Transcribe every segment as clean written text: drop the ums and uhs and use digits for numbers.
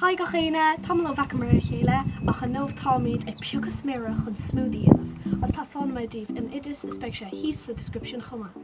Hi gach éinne, tamall ó bhfeacamar a chéile ach inniu táimid ag piocadh sméara chun smoothie a dhéanamh agus taispeánfaidh mé daoibh an oideas is beidh sé thíos sa description chomh maith.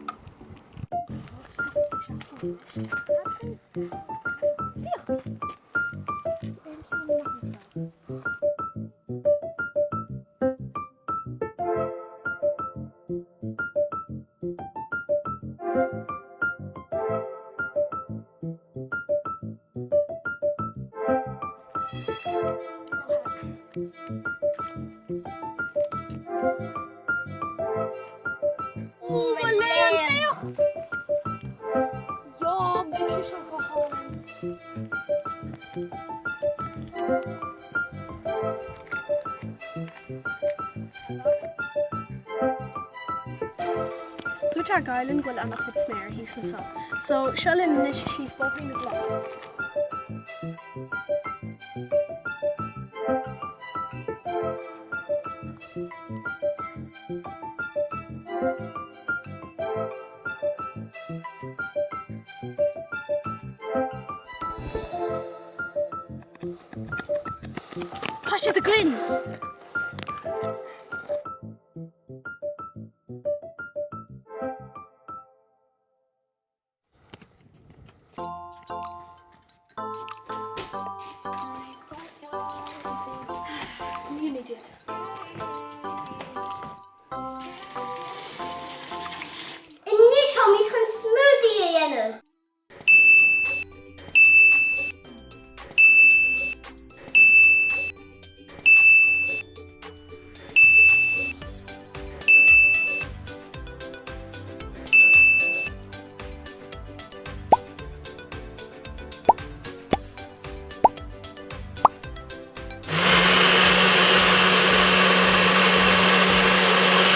Dúirt ár gcara linn go bhfuil an-chuid sméar thíos anso. So, seo linn anois síos bóithrín na gcloch. Tá siad againn! Nílimid iad. Anois táimid chun smoothie a dhéanamh!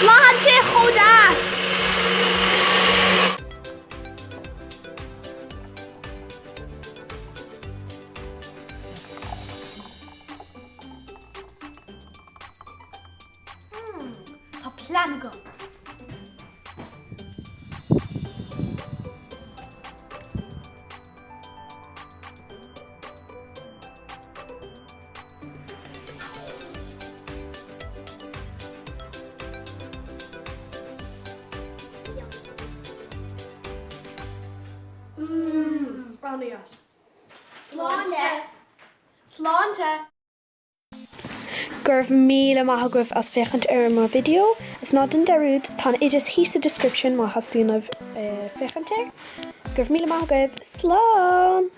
Blaiseann sé chomh deas! Tá plean agam. Mmm, an-deas. Sláinte! Sláinte! Go raibh míle maith agaibh as féachaint ar mo video. Is ná déan dearúd, tá an oideas thíos sa description má theastaíonn uaibh féachaint air. Go raibh míle maith agaibh. Slán!